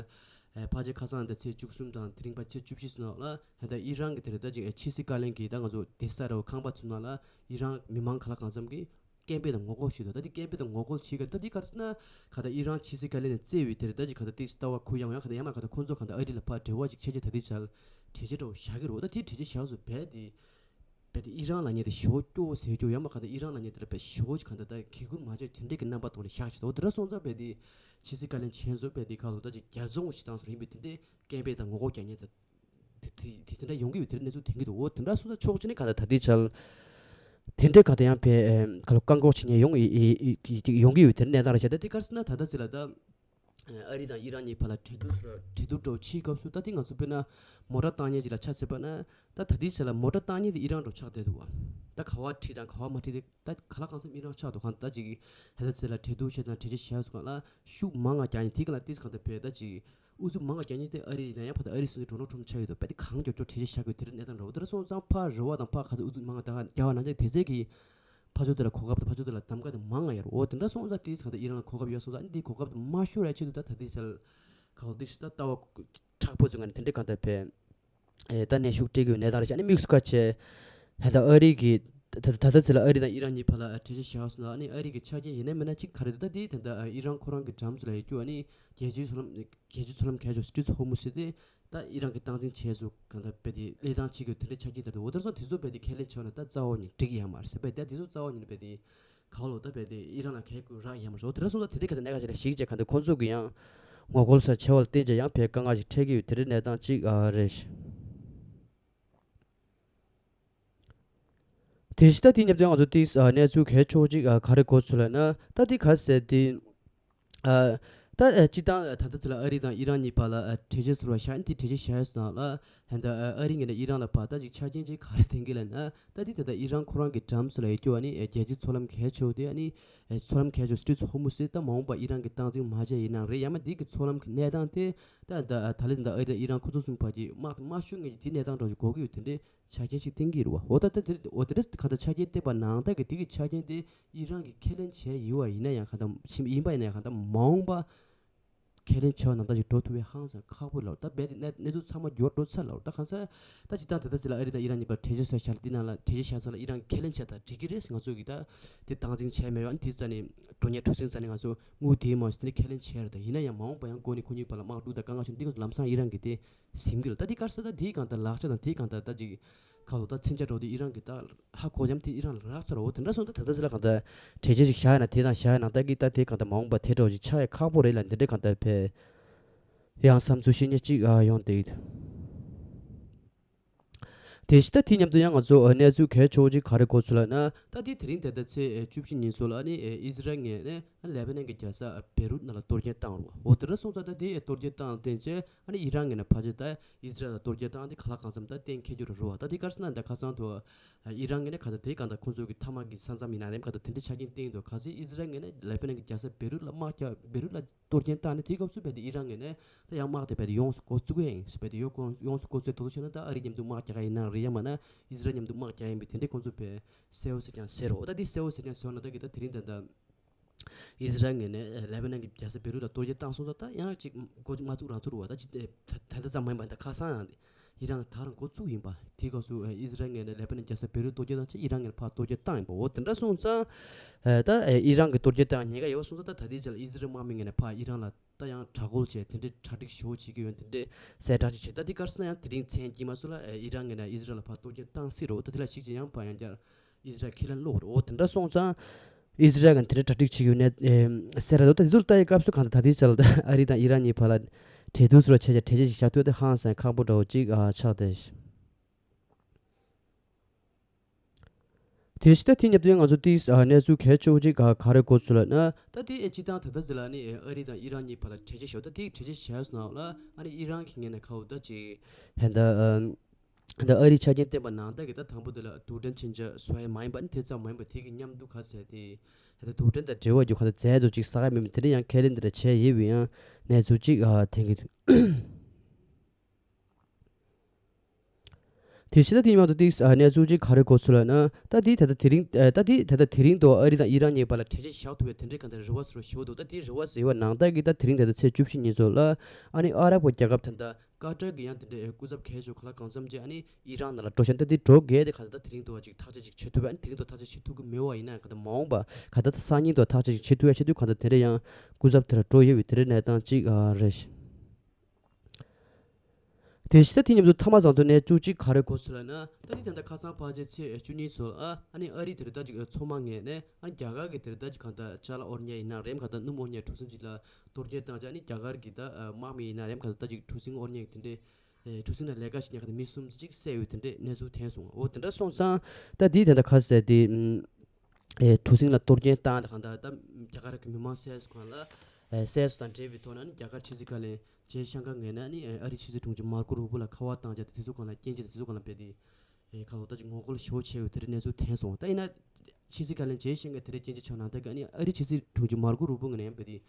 ཨེ་ཕལ་ཆེར་ཁ་སང་ད་ཚེས་བཅུ་གསུམ་དང་དེ་རིང་ཕལ་ཆེར་བཅུ་བཞི་ཚོ་ནང་ལ་ད་ཨི་རན་གྱི་དེ་རེད་ད་ཅིག་ཨེ་ཕྱི་སྲིད་བཀའ་བློན་གྱིས་ད་ང་ཚོ་སྡོད་ས་རེད་བ་ཁང་པ་ཚོ་ནང་ལ་ཨི་རན་མི་མང་ག་ལ་གང་འཚམ་གྱིས་སྐད་འབོད་དང་ངོ་རྒོལ་བྱེད་འདུག་ད་འདི་སྐད་འབོད་དང་ངོ་རྒོལ་བྱེད་ག་ད་འདི་ག་རེ་ཟེར་ན་ག་ད་ཨི་རན་ཕྱི་སྲིད་བཀའ་བློན་ནས་བརྩིས་པའི་དེ་རེད་ད་ཅིག་ག་ད་ཏིས་ལྟ་བ་ཁུར་ཡང་ཡང་ག་ད་ཡང་མ་ག་ད་ཁོང་ཚོ་ག་ད་ཨ་རི་ལ་ཕར་འབྲེལ་བ་ཅིག་བྱས་རྗེས་ད་འདི་ཆ་གྲོས་ཆོད་འདྲ་བོ་བཞག་གི་རེད། འོ་ད་དེ་གྲོས་ཆོད་བཞག་སོང་རྦད་དེ། རྦད་དེ་ཨི་རན་ལབ་མཁན་དེ་ཞེ་པོ་སྐྱོ་བོ་ཟེར་རྒྱུ་ཡང་མ་ག་ད་ཨི་རན་ལབ་མཁན་དེ་ལ་རྦད་ཞེ་པོ་ཅིག་གང་ལྟར་ད་གི་ཁུར་མ་བྱས་དེ་འདྲས་ཀྱི་རྣམ་པ་ཐོག་ནས་བཞག་བྱས། འོ་དེ་འདྲ་སོང་ཙང་རྦད་དེ་ཕྱི་སྲིད་བཀའ་བློན་བྱས་སོང་རྦད་དེ་ཁ་ལོ་ད་ཅིག་རྒྱལ་བཙོང་བ་ཞིག་བཏང་སོང་ཡིན་པས་དེ་འདྲས་སྐད་འབོད་དང་ངོ་རྒོལ་རྒྱག་མཁན་དེ་དེ་དེ་དེ་འདྲ་ཡོང་གི་ཡོད་དེ་འདྲ་གནས་ཚུལ་ཐོན་གྱི་འདུག་འོ་དེ་འདྲ་སོང་ཙང་ཕྱོགས་གཅིག་ནས་གང་ལྟར་ད་ལྟའི་ཆར་དེ་འདྲས་གང་ལྟར་ཡང་བས་ཁ་ལོ་བཀག་འགོག་བྱེད་མཁན་ཡོང་ཡོང་གི་ཡོད་དེ་འདྲས་གནས་སྟངས་རེད་ཤག་ད་དེ་ག་རེ་ཟེར་ན་ད་ལྟ་ཟེར་ལ་ད། ཨ་རི་དང་ཨི་རན་གཉིས་བར་ལ་གྲོས་བསྡུར་ཟེར་བ་གྲོས་བསྡུར་འདྲ་བོ་བྱེད་སྐབས་སུ་ད་ལྟའི་ང་ཚོ་དཔེར་ན་མོ་ཊ་བཏང་མཁན་ཅིག་ལ་ཆ་བཞག་པ་ན་ད་ད་ལྟའི་ཆ་ལ་མོ་ཊ་བཏང་མཁན་དེ་ཨི་རན་འདྲ་བོ་ཆགས་བསྡད་འདུག་བ། ད་ག་བ་ཁྲིད་དང་ག་བ་མ་ཁྲིད་དེ་ད་ག་ལ་གང་འཚམ་ཨི་རན་ཆགས་འདུག་གང་ད་ཅིག་ཧེ་ད་ཚེ་ལ་གྲོས་བསྡུར་བྱས་དང་གྲོས་ཆོད་བཞག་སོང་ག་ལ་ཤུགས་མང་ང་རྒྱག་མཁན་དེ་ག་ལ་ཏིས་གང་ད་བས་ད་ཅིག་ཨུ་ཚུགས་མང་ང་རྒྱག་མཁན་དེ་ཨ་རི་ཡིན་ན་ཡང་ཕ་ད་ཨ་རི་སྲིད་འཛིན་ཌོ་ནལ་ཊམ་ཆགས་ཡོད་དོ་བས་དེ་གང་མགྱོགས་མགྱོགས་གྲོས་ཆོད་བཞག་དགོས་དེ་རིང་གནས་སྟངས་འདྲ་བོ་དེ་འདྲ་སོང་ཙང་ཕར་རེ་བ་དང་ཕར་ག་ཚོད་ཨུ་ཚུགས་མང་ང་རྒྱག་ག་རྒྱག་པ་ན་ཅིག་དེ་ཚོ་གི་ཕར་ཕྱོགས་དེ་ལ་གོ་སྐབས་དང་ཕར་ཕྱོགས་དེ་ལ་གདམ་ག་དེ་མང་ང་ཡོད་རེད། འོ་དེ་འདྲ་སོང་ཙང་དེའི་ཚང་དེ་ཨི་རན་ལ་གོ་སྐབས་ཡོད་སོང་ཙང་འདི་གོ་སྐབས་དེ་མ་ཤོར་ཡ་ཆེད་དུ་ད་ད་དེའི་ཚལ་ག་འོ་དེ་ཞིག་ད་ལྟ་བ་མཁྲེགས་པོ་ཚོ་ང་ནི་དེ་འདྲའི་གང་ལྟར་བས། ཨེ་ད་གནོན་ཤུགས་སྤྲད་ཀྱི་ཡོད་གནས་སྟངས་རེད་ཤག་ཨ་ནི་དམིགས་སུ་བཀར་བྱས་ད་ལྟ་ཨ་རི་གི་ད་ད་ལྟ་ཚེ་ལ་ཨ་རི་དང་ཨི་རན་གཉིས་བར་ལ་གྲོས་ཆོད་བཞག་སོང་ལ། ཨ་ནི་ཨ་རི་གི་ཆ་རྐྱེན་ཡིན་ན་མིན་ན་གཅིག་ག་རེ་འདུག་ད་དེ་ད་ལྟ་ཨི་རན་ཁོ་རང་གི་འགྲམ་ཚོ་ལ་ཡོད་རྒྱུ་ཨ་ནི་རྒྱལ་སྤྱིའི་མཚོ་ལམ་རྒྱལ་སྤྱིའི་མཚོ་ལམ་གས་ཆོག་སི་ཊྲེཊ་ཧོར་མུ་ཟེར་དེ། ད་ཨི་རན་གྱི་སྟངས་འཛིན་བྱས་སུ་གང་ལྟར་རྦད་དེ་གླེང་སྟངས་བྱེད་དགོས་དེ་འདྲའི་ཆ་རྐྱེན་དང་འདུག་འོ་དེ་སོང་དེ་ཚོ་རྦད་དེ་ཁས་ལེན་བྱས་ན་ད་རྩ་བ་ནས་འགྲིག་ཡ་མ་རེད་ཟེར། རྦད་དེ་དེ་ཚོ་རྩ་བ་ཉིད་ནས་རྦད་དེ་ག་བ་ལོ་ད་རྦད་དེ་ཨི་རན་ལ་གལ་དགོས་རག་ཡ་མ་རེད། འོ་དེ་འདྲ་སོང་ད་དེ་འདྲའི་ག་དེ་གནད་འགག་ཅིག་ལ་གཞིགས་བྱས་གང་ལྟར་ཁོང་ཚོ་གི་ཡང་ངོ་རྒོལ་ས་ཆེ་བ་ལ་བརྟེན་བྱས་ཡང་རྦད་དཀའ་ངལ་ཅིག་འཕྲད་ཀྱི་ཡོད་དེ་འདྲའི་གནས་སྟངས་ཅིག་ཨ་རེད། དེ་བཞིན་ད་དེ་མཉམ་དུ་ང་ཚོ་དེ་གནས་ཚུལ་གལ་ཆེ་བོ་ཅིག་ག་རེ་གོ་སོང་ལབ་ན་ད་དེ་ག་ཟེར་དེ། ཨ། ད་ཨ་སྤྱིར་བཏང་ད་ལྟ་ཚོ་ལ་ཨ་རི་དང་ཨི་རན་གཉིས་བར་ལ་ཨ་གྲོས་ཆོད་ཟེར་བ་བཞག་ཨ་ནི་དེ་གྲོས་ཆོད་བཞག་ཡོད་སོང་ལ། ད་ཨ་རི་ངོས་ནས་ཨི་རན་ལ་ཕར་ད་ཅིག་ཆ་རྐྱེན་ཅིག་ག་རེ་འདོན་གྱི་ལབ་ན་ད་དེ་ད་ལྟ་ཨི་རན་ཁོ་རང་གི་འགྲམ་ཚོ་ལ་ཡོད་རྒྱུ་ཨ་ནི་ཨ་རྒྱལ་སྤྱིའི་མཚོ་ལམ་གལ་ཆེ་བོ་དེ་ཨ་ནི་ཨ་མཚོ་ལམ་གལ་ཆེ་བོ་སི་ཊྲེཊ་ཧོར་མུ་ཟེར་ད་མ་འོངས་པ་ཨི་རན་གྱི་སྟངས་འཛིན་མ་བྱས་ཡིན་ན་རེད། ཡང་མ་དེ་གི་མཚོ་ལམ་གྱི་གནས་སྟངས་དེ་ད་ད་ད་ལན་ད་ཨ་རི་དང་ཨི་རན་ཁོ་ཚོ་གསུམ་བར་གྱི་དམག་དམག་ཤུགས་ངོས་ཀྱི་དེ་གནས་སྟངས་འདྲ་བོ་ཞིག་དགོས་ཀྱི་ཡོད་དེ་འདྲའི་ཆ་རྐྱེན་ཞིག་བསྟན་གྱི་རེད་བ། འོ་ད་ལྟ་དེ་འོ་དེ་འདྲ་གང་ལྟར་ཆ་རྐྱེན་བསྟན་པ་ནང་ལྟར་གྱི་དེ་གི་ཆ་རྐྱེན་དེ་ཨི་རན་གྱིས་ཁས་ལེན་བྱས་ཡོད་བ་ཡིན་ན་ཡང་གང་ལྟར་ཕྱིན་ཡིན་པ་ཡིན་ན་ཡང་གང་ལྟར་མ་འོངས་པ་ཁས་ལེན་བྱས་པ་ནང་ལྟར་ཞིག་འགྲོ་ཐུབ་པའི་ཧང་སང་ཁག་པོ་ལབ། ད་རྦད་དེ་གནས་གནས་ཚུལ་ཚང་མ་འགྱུར་བ་འགྲོ་ཚར་ལབ། ད་གང་ཟེར་ད་སྤྱིར་བཏང་ད་ལྟ་ཟེར་ལ་ཨ་རི་དང་ཨི་རན་གཉིས་བར་གྲོས་ཆོད་ཟེར་བཞག་ལ་དེ་ནང་ལ་གྲོས་ཆོད་བཞག་ཚར་ལ་ཨི་རན་གྱིས་ཁས་ལེན་བྱས་ད་འགྲིག་གི་རེད་ཟེར། ང་ཚོ་གི་ད་དེ་སྟངས་འཛིན་བྱས་མེད་པ་ཨ་ནི་དེ་རྩ་ནས་འགྲོ་ཉེས་གྲུ་གཟིངས་རྩ་ནས་ང་ཚོ་དངུལ་དེའི་མང་ཤོས་དེ་ནས་ཁས་ལེན་བྱས་རེད། ད་ཡིན་ན་ཡང་མ་འོངས་པ་ཡང་འགོ་ནས་ཁོ་གཉིས་བར་ལ་དམག་འཁྲུག་དང་དཀའ་ངལ་བྱུང་འདི་ང་ཚོ་ལམ་སང་ཨི་རན་གྱིས་དེ་ཟིན་གི་ལ། ད་འདི་ག་རེ་ཟེར་ད་དེའི་གང་ལྟར་ལག་ཆ་དང་དེའི་གང་ལྟར་ད་ཅིག་ཁ་ལོ་ད་མཚོན་ཆ་འདྲ་བོ་དེ་ཨི་རན་གྱིས་ད་ཧ་གོ་འཇམ་དེ་ཨི་རན་ལ་རག་ཚར་རོ། དེ་འདྲ་སོང་ད་ད་ལྟ་ཟེར་ལ་གང་ལྟར་གྲོས་ཆོད་ཅིག་བཞག་ཡ་ན་དེ་དང་བཞག་ཡ་ནང་ལྟར་གྱི་ད་དེ་གང་ལྟར་མ་འོངས་པ་དེ་འདྲ་བོ་ཅིག་ཆགས་ཡ་ཁག་པོ་རེད་ལ་འདི་འདྲ་གང་ལྟར་ཕེ་ཡང་བསམ་ཚུལ་བཤད་མཁན་ཅིག་ཨ་ཡོང་དེ། དེ་བཞིན་ད་དེ་མཉམ་དུ་ཡང་ང་ཚོ་ཨ་གནས་ཚུལ་གལ་ཆེ་བོ་ཅིག་ག་རེ་གོ་སོང་ལབ་ན། ད་དེ་དེ་རིང་ད་ལྟ་ཚེས་བཅུ་བཞི་ཉིན་སོགས་ལ་ཨ་ནི་ཨི་ཟི་རལ་ངོས་ནས་ལེ་བྷ་ནན་གྱི་རྒྱལ་ས་བེ་རུད་ནང་ལ་གཏོར་སྐྱོན་བཏང་རུ་འོ་དེ་འདྲ་སོང་ཙང་ད་དེ་གཏོར་སྐྱོན་བཏང་བསྟན་བྱས་ཨ་ནི་ཨི་རན་ངོས་ནས་ཕལ་ཆེར་ད་ཨི་ཟི་རལ་ལ་གཏོར་སྐྱོན་བཏང་དེ་ག་ལ་གང་འཚམ་ད་གཏན་འཁེལ་རྒྱུ་རུ་རུ་བ། ད་དེ་ག་རེ་ཟེར་ན་ད་ཁ་སང་དུ་ཨི་རན་ངོས་ནས་ག་ད་དེ་གང་ད་ཁོང་ཚོ་གི་མཐའ་དམག་གི་ས་མཚམས་ཡིན་ན་རེམ་ག་ད་དེ་འདྲ་ཆ་རྐྱེན་བསྟན་འདུག་ག་ཚོད་ཨི་ཟི་རལ་ངོས་ནས་ལེ་བྷ་ནན་གྱི་རྒྱལ་ས་བེ་རུད་ལ་དམག་རྒྱག་བེ་རུད་ལ་གཏོར་སྐྱོན་བཏང་ནས་དེའི་སྐབས་སུ་རྦད་དེ་ཨི་རན་ངོས་ནས་ད་ཡང་དམག་དེ་རྦད་དེ་ཡོངས་སུ་འགོ་བཙུགས་ཡིན་རྦད་དེ་ཡོ་ཡོངས་སུ་འགོ་བཙུགས་དོགས་བྱས་ན་ད་ཨ་རི་མཉམ་དུ་དམག་རྒྱག་ག་ཡིན་ན་རེད་ཡ་མ་ན་ཨི་ཟི་རལ་མཉམ་དུ་དམག་རྒྱག་ཡིན་པའི་དེ་འདྲའི་ཁོང་ཚོ་རྦད་གསལ་བོ་ཟེར་ཀྱང་ཟེར་རོ། ད་དེ་གསལ་བོ་ཟེར་ཀྱང་ཟེར་བ་ན་ད་གི་ད་དེ་རིང་ད་ད་ཨི་ཟི་རལ་ངོས་ནས་ལེ་བྷ་ནན་གྱི་རྒྱལ་ས་བེ་རུད་ལ་གཏོར་སྐྱོན་བཏང་སོང་ཙང་ད་ཡང་ཅིག་འགོ་མ་བཙུགས་རང་ཚུགས་རུ་བ། ད་ཅི་ད་ད་ལྟ་ཙམ་མ་ཡིན་པ་ད་ཁ་སང་ཡང་ཨི་རན་ད་རང་འགོ་བཙུགས་ཡིན་པ་དེའི་སྐབས་སུ་ཨི་ཟི་རལ་ངོས་ནས་ལེ་བྷ་ནན་རྒྱལ་ས་བེ་རུད་གཏོར་སྐྱོན་བཏང་ཅིག་ཨི་རན་ངོས་ནས་ཕར་གཏོར་སྐྱོན་བཏང་ཡིན་པ་འོ་དེ་འདྲ་སོང་ཙང་ད་ཨི་རན་གྱི་གཏོར་སྐྱོན་བཏང་ཉེན་ཁ་ཡོད་སོང་ཙང་ད་ད་ལྟའི་ཆར་ལ་ཨི་ཟི་རལ་དམག་མི་ངོས་ནས་ཕར་ཨི་རན་ལ་ད་ཡང་དྲག་རྒོལ་བྱས་དེ་འདྲའི་གྲ་སྒྲིག་ཞེ་པོ་བྱེད་ཀྱི་ཡོད། དེ་འདྲའི་གསལ་བསྒྲགས་ཅིག་བྱས། ད་འདི་ག་རེ་ཟེར་ན་ཡང་དེ་རིང་མཚན་དཀྱིལ་མ་སོང་ལ་ཨི་རན་ངོས་ནས་ཨི་ཟི་རལ་ལ་ཕར་གཏོར་སྐྱོན་བཏང་སྲིད་རོ། ད་དེ་ལ་གཞིགས་ཀྱི་ཡང་ཕར་ཡང་བསྐྱར་ཨི་ཟི་རལ་ཁས་ལེན་སློག་རོ། འོ་དེ་འདྲ་སོང་ཙང་ཨི་ཟི་རལ་གྱིས་དེ་འདྲའི་གྲ་སྒྲིག་བྱེད་ཀྱི་ཡོད་ནས་ཨེ་གསལ་ར་འདུག་ད་དེ་ཚོ་ལ་ལྟ་ཡི་སྐབས་སུ་གང་ལྟར་ད་ལྟའི་ཆར་ལ་ད་ཨ་རི་དང་ཨི་རན་གཉིས་བར་ལ་གྲོས་བསྡུར་ཟེར་བ་བྱས་ཀྱང་གྲོས་ཆོད་ཅིག་བཞག་ཐུབ་ཡ་དེ་ཧང་སང་ཁག་པོ་འདྲ་བོ་ཅིག་ཨ་ཆགས་ཏེ། དེ་བཞིན་ད་དེ་མཉམ་དུ་ང་ཚོ་དེའི་ཨ་གནས་ཚུལ་གལ་ཆེ་བོ་ཅིག་ག་ག་རེ་གོ་སོང་ལབ་ན། ད་དེ་ཨེ་སྤྱིར་བཏང་ད་ལྟ་ཟེར་ལ་ནི་ཨ་རི་དང་ཨི་རན་གཉིས་བར་ལ་གྲོས་ཆོད་བཞག་ད་དེ་གྲོས་ཆོད་བཞག་སོང་ལ་ཨ་ནི་ཨི་རན་གྱི་ངོས་ནས་ཁ་བོ་ད་ཅིག་ཧན་ད་ཨ་ད་ཨ་རིའི་ཆ་རྐྱེན་བསྟན་པ་ནང་ལྟར་གྱི་ད་དང་པོ་དེ་ལ་རྡུལ་ཕྲན་མཚོན་ཆ་བཟོ་ཡ་མ་ཡིན་པ་ནི་དེ་ཙམ་མ་ཡིན་པ་དེ་གི་མཉམ་དུ་ག་ཟེར་དེ་ཧན་ད་རྡུལ་ཕྲན་དང་འབྲེལ་བ་རྒྱུ་ག་ད་རྫས་ཚོ་ཅིག་ཟ་ག་མེད་མིན་དེ་འདྲ་ཡང་ཁས་ལེན་དེ་འདྲ་བྱས་ཡོད་པའི་ཡང་གནས་ཚུལ་ཅིག་ཨ་ཐོན་གྱི་འདུག་དེ་བཞིན་ད་དེའི་མཉམ་དུ་ཏིག་ཨ་གནས་ཚུལ་ཅིག་ག་རེ་གོ་སོང་ལབ་ན། ད་དེ་ད་ལྟ་དེ་རིང་ཨ་ད་དེ་ད་ལྟ་དེ་རིང་དུ་ཨ་རི་དང་ཨི་རན་གཉིས་བར་ལ་གྲོས་ཆོད་བཞག་ཐུབ་པའི་དེ་འདྲའི་གང་ལྟར་རེ་བ་ཟེར་བ་ཞེ་པོ་འདུག་ད་དེ་རེ་བ་ཟེར་བ་ནང་ལྟར་གྱི་ད་དེ་རིང་ད་ལྟ་ཚེས་བཅུ་བཞི་ཉིན་ཚོ་ལ་ཨ་ནི་ཨ་རབ་ཀྱི་རྒྱལ་ཁབ་ད་ལྟ་ཀ་ཏར་གྱི་ཡང་དེ་འདྲའི་སྐུ་ཚབ་གལ་ཆེ་ག་ལ་གང་འཚམ་ཅིག་ཨ་ནི་ཨི་རན་ནང་ལ་འགྲོ་བཞིན་ད་དེ་འགྲོ་གལ་དེ་གང་ལྟར་ད་དེ་རིང་དུ་བ་ཅིག་ཐག་གཅོད་ཅིག་བྱེད་ཐུབ་པ་ཨ་ནི་དེ་རིང་དུ་ཐག་གཅོད་བྱེད་ཐུབ་ཀྱི་མེད་པ་ཡིན་ན་གང་ལྟར་མ་འོངས་པ་གང་ལྟར་ད་སང་ཉིན་དུ་ཐག་གཅོད་ཅིག་བྱེད་ཐུབ་ཡ་ཆེད་དུ་གང་ལྟར་དེ་འདྲ་ཡང་སྐུ་ཚབ་དེ་ལ་འགྲོ་ཡོད་པའི་དེ་འདྲའི་གནས་སྟངས་ཅིག་ཨ་རེད། དེ་བཞིན་ད་དེ་མཉམ་དུ་ཐ་མ་ཚང་དུ་གནས་ཚུལ་གཅིག་ག་རེ་གོ་སོང་ལབ་ན། ད་དེ་ད་ལྟ་ཁ་སང་ཕལ་ཆེར་ཚེས་བཅུ་གཉིས་ཚོ་ཨ་ཨ་ནི་ཨ་རི་དེར་ད་ཅིག་མཚོ་དམག་ངོས་ནས་ཨ་ནི་རྒྱ་གར་གྱི་དེར་ད་ཅིག་གང་ལྟར་ཅ་ལག་དབོར་མཁན་ཡིན་ན་རེམ་གང་ལྟར་སྣུམ་དབོར་མཁན་གྲུ་གཟིངས་ཅིག་ལ་གཏོར་སྐྱོན་བཏང་བྱས་ཨ་ནི་རྒྱ་གར་གྱི་ད་དམག་མི་ཡིན་ན་རེམ་གང་ལྟར་ད་ཅིག་གྲུ་གཟིངས་དབོར་མཁན་དེ་འདྲའི་གྲུ་གཟིངས་ནང་ལས་ཀ་བྱེད་མཁན་གང་ལྟར་མི་གསུམ་ཅིག་བསད་ཡོད་དེ་འདྲའི་གནས་ཚུལ་ཐོན་སོང་། འོ་དེ་འདྲ་སོང་ཙང་ད་དེ་ད་ལྟ་ཁ་གསལ་དེ། ཨེ་གྲུ་གཟིངས་ལ་གཏོར་སྐྱོན་བཏང་དང་གང་ལྟར་ད་རྒྱ་གར་གྱི་མི་མང་བསད་སོང་གང་ལ་ཨེ་བསད་སོང་དང་འབྲེལ་བའི་ཐོག་ནས་ནི་རྒྱ་གར་ཕྱི་སྲིད་བཀའ་བློན་ཇེ་ཤང་ཀར་ངོས་ནས་ནི་ཨ་རིའི་ཕྱི་སྲིད་དྲུང་ཆེ་མར་ཀོ་རུ་བྷི་ལ་ཁ་པར་བཏང་བྱས་ཏེ་དེ་ཚོ་སྒང་ལ་སྐྱོན་བརྗོད་དེ་ཚོ་སྒང་ལ་རྦད་དེ་ཨེ་ཁ་ལོ་ད་ཅིག་ངོ་རྒོལ་ཞེ་པོ་བྱས་ཡོད་དེ་འདྲའི་གནས་ཚུལ་ཐོན་སོང་། ད་ཡིན་ན་ཕྱི་སྲིད་བཀའ་བློན་ཇེ་ཤང་ཀར་དེ་འདྲའི་སྐྱོན་བརྗོད་བྱས་ནང་ལྟར་གྱི་ཨ་ནི་ཨ་རིའི་ཕྱི་སྲིད་དྲུང་ཆེ་མར་ཀོ་རུ་བྷི་ངོས་ནས་ཡང་རྦད་དེ་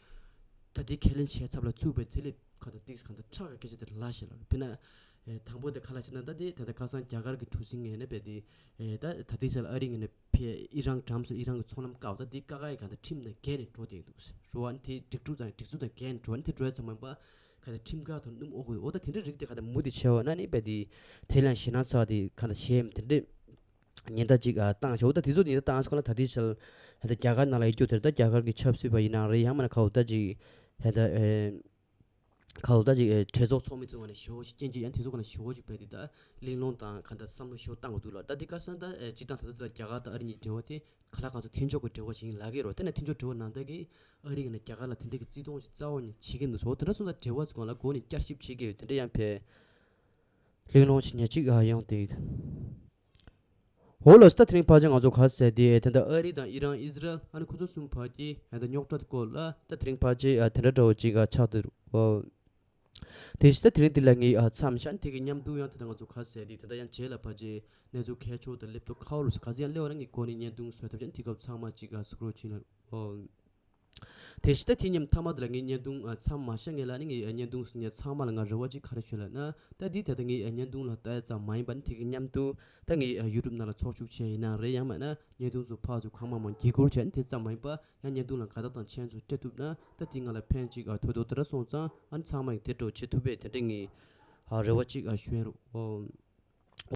ད་དེ་ཁས་ལེན་བྱས་ཚབ་ལ་ཚུགས་པའི་དེ་ལས་གང་ལྟར་ཏིག་གང་ལྟར་ཁྲག་གི་སྐད་ཆ་དེ་ལ་བཤད་ལ་དཔེར་ན། ཨེ་དང་པོ་དེ་ག་ལ་བྱས་ན་ད་དེ་ད་ལྟ་ཁ་སང་རྒྱ་གར་གྱི་གྲུ་གཟིངས་ངོས་ནས་རྦད་དེ་ཨེ་ད་ད་ལྟའི་ཆར་ལ་ཨ་རི་ངོས་ནས་ཕེ་ཨི་རན་འགྲམ་སོ་ཨི་རན་གྱི་མཚོ་ལམ་བཀག་ད་དེ་བཀག་ཡ་གང་ལྟར་ཁྲིམས་དང་འགལ་ནས་འགྲོ་བསྡད་འདུག་རེད་བ། ཨ་ནི་དེ་སྒྲིག་འཛུགས་དང་སྒྲིག་འཛུགས་དང་འགལ་ནས་འགྲོ་ཨ་ནི་དེ་འགྲོ་ཡ་ཚང་མ་ཡིན་པ། ཁ་ད་ཁྲིམས་ཁང་དུ་སྣུམ་འོག་གི་འོ་ད་དེ་འདྲའི་རིགས་དེ་ཁ་ད་མུ་དེ་ཆེ་བ་ན་ནི་བས་དེ་དེ་ལན་ཞེ་ན་ཚ་དེ་ཁ་ད་ཞེ་དེ་འདྲའི་ཉེན་བརྡ་ཅིག་ཨ་བཏང་བྱ་འོ་ད་དེ་ཚོ་ཉེན་བརྡ་བཏང་སྐོར་ལ་ད་དེ་ཆལ་ད་རྒྱ་གར་ནང་ལ་ཡོད་རྒྱུ་དེར་ད་རྒྱ་གར་གྱི་ཆབ་སྲིད་པ་ཡིན་ནའང་རེད་ཡང་མིན་ན་ཁ་འོ་ད་ཅིག་ཧེ་ད་ཨེ་ཁ་འོ་ད་ཅིག་ཨེ་གྲོས་ཚོགས་ཚོགས་མི་ཚོ་ནས་ཞི་བོ་ཞིག་སྐྱེན་ཅིག་ཡང་དེ་ཚོ་ནས་ཞི་བོ་ཞིག་བས་དེ་ད་གླེང་སློང་དང་ཁ་ད་བསམ་བློ་ཞི་བོ་བཏང་དགོས་འདུག་ལ་ད་དེ་ཁ་སང་ད་ཨེ་སྤྱི་བཏང་ད་ད་ད་རྒྱ་གར་དང་ཨ་རི་གཉིས་འབྲེལ་བ་དེ། ཁ་ལག་ཁང་ཚོ་མཐུན་ཕྱོགས་ཀྱི་འབྲེལ་བ་ཞིག་ཡིན་ལབ་ཀྱི་རེད་བ། དེ་ནས་མཐུན་ཕྱོགས་འབྲེལ་བ་ནང་ལྟར་གྱི་ཨ་རི་གི་ནས་རྒྱ་གར་ལ་དེ་འདྲ་གི་བརྩི་མཐོང་ཞིག་རྩ་བ་ནས་བྱེད་ཀྱི་འདུག་ཟེར་བ་དེ་འདྲ་སོང་ཙང་འབྲེལ་བ་ཚོ་སྒང་ལ་སྒོ་ནས་བསྐྱར་ཞིབ་བྱེད་ཀྱི་ཡོད་དེ་འདྲ་ཡང་ཕེ་གླེང་སློང་ཞིག་ཉེ་གཅིག་ཨ་ཡོང་དེ། འོ་ལགས་སོ་ད་དེ་རིང་ཕལ་ཆེར་ང་ཚོ་ག་ཟེར་དེ་དེ་འདྲ་ཨ་རི་དང་ཨི་རན་ཨི་ཟི་རལ་ཨ་ནི་ཁོ་ཚོ་གསུམ་བར་གྱི་ཨ་ད་རྙོག་དྲ་སྐོར་ལ་ད་དེ་རིང་ཕལ་ཆེར་ཨ་དེ་འདྲ་འདྲ་བོ་ཅིག་ཨ་ཆགས་འདུག་ཨོ། དེ་བཞིན་ད་དེ་རིང་འདི་ལ་ངས་ཨ་མཚམས་བཞག་དེ་གི་མཉམ་དུ་ཡང་དེ་ད་ང་ཚོ་ག་ཟེར་དེ་དེ་འདྲ་ཡང་རྗེས་ལ་ཕལ་ཆེར་གནས་ཚུལ་གལ་ཆེ་བོ་དང་སླེབས་དུས་ཁ་བོ་རུ་ག་ཚོད་ཡང་སླེབས་པ་ན་ངས་གོ་ནས་བརྙན་ཐུང་བཟོས་ཐབས་ཅན་དེ་སྐབས་ཚང་མ་གཅིག་ཨ་སུ་ཀྲོལ་བྱས་ན་ཨོ། དེ་བཞིན་ད་དེ་མཉམ་མཐའ་མ་དེ་ལ་ངས་བརྙན་ཐུང་ཨ་མཚམས་མ་བཞག་ངེས་ལ་ནི་ངས་བརྙན་ཐུང་སུ་ངས་ཚང་མ་ལ་ང་རེ་བ་གཅིག་ག་རེ་ཞུ་ལབ་ན་ད་འདི་ད་ལྟ་ངས་བརྙན་ཐུང་ལ་ལྟ་ཡ་ཙམ་མ་ཡིན་པ་ནི་དེ་གི་མཉམ་དུ་ད་ངས་ཡུ་ཊུབ་ནང་ལ་ཚོགས་ཞུགས་བྱས་ཡིན་ན་རེད་ཡང་མིན་ན་བརྙན་ཐུང་ཚོ་ཕར་ཚུར་གང་མང་མང་བརྒྱུད་སྐུར་བྱས་ནི་དེ་ཙམ་མ་ཡིན་པ་ཡང་བརྙན་ཐུང་ལ་དགའ་རྟགས་དང་མཆན་ཚུར་སྤྲད་ཐུབ་ན་ད་འདི་ང་ལ་ཕན་གཅིག་ཨ་ཐོགས་འདུག་དེ་འདྲ་སོང་ཙང་ཨ་ནི་ཚང་མ་ཡིས་དེ་འདྲ་བྱེད་ཐུབ་པས་དེ་འདྲ་ངས་ཨ་རེ་བ་གཅིག་ཨ་ཞུ་ཡ་རོགས་ཨོ།